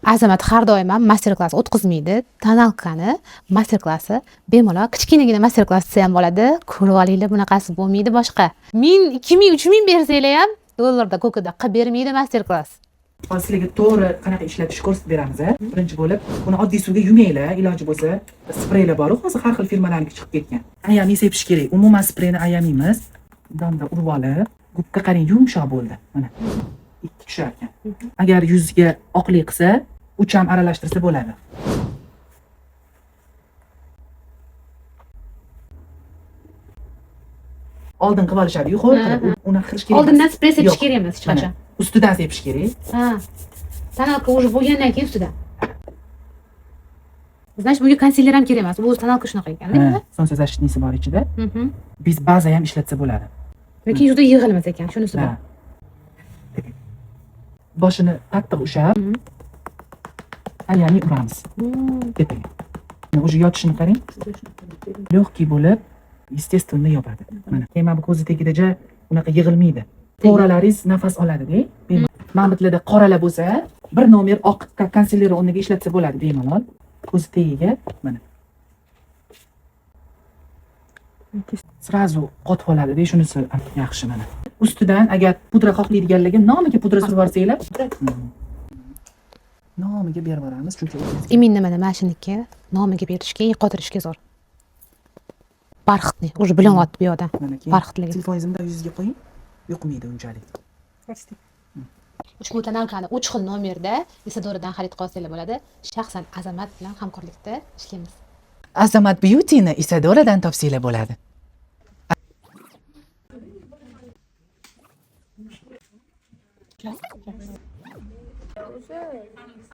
Azamat har doim ham master klass o'tkazmaydi. Тоналка ni master klassi bemalol kichkinagina master klass desa ham bo'ladi. Ko'rib olinglar, bunaqasi bo'lmaydi boshqa. 1000, 2000, 3000 bersanglar ham dollarda ko'kida qilib bermaydi master klass. Hozir sizlarga to'g'ri qanaqa ishlatishni ko'rsatib beramiz. A. Birinchi bo'lib, buni oddiy suvga yumanglar, iloji bo'lsa. Spreylar bor-u, hozir har xil firmalarniki chiqib ketgan. Ayamay sepish kerak. Umuman spreyni ayamaymiz. Bundan urib olib, губка qarang, yumshoq bo'ldi. Mana. Ikki tushar ekan. Agar yuzga oqlik qilsa, uch ham aralashtirsa bo'ladi. Oldin qilib olishadi-yu, ho'l qilib, unaqa qilish kerak emas. Oldindan sprey sepish Yo'q. kerak emas hech qachon. Mana, ustidan sepish kerak. Ha. Тоналка уже bo'lgandan keyin ustidan. Значит, bunga консилер ham kerak emas. Bu o'zi тоналка shunaqa ekan, Ha, солнцезащитный si bor ichida. Biz baza ham ishlatsa bo'ladi. Lekin yuzda yig'ilmas ekan, shunisi bor. Ha. Boshini qattiq ushlab, ayamay uramiz tepaga. Mana, уже yotishini qarang. Легкий bo'lib, естественно yopadi. Mana, keyin mana bu ko'zi tagida ja unaqa yig'ilmaydi. Пора laringiz nafas oladi-da. Mana bu yerlarda qoralar bo'lsa, bir nomer oq консилер o'rniga ishlatsa bo'ladi bemalol. Ko'zi tagiga mana. Сразу qotib oladi-da, shunisi yaxshi mana. Ustidan agar pudra xohlaydiganlarga nomiga pudra surib yuborsanglar, nomiga berib yuboramiz, chunki Именно mana shuniki nomiga berishga, qotirishga zo'r. Бархатный, уже bilinyapti bu yoqdan. Mana keyin Бархат ligi. telefoningizni bunday yuzingizga qo'ying, yoqmaydi unchalik. Ushbu тоналка ni 3 xil nomerda Isadoradan xarid qilsanglar bo'ladi. Shaxsan Azamat bilan hamkorlikda ishlaymiz. Azamat Beauty'ni Isadoradan topsanglar bo'ladi.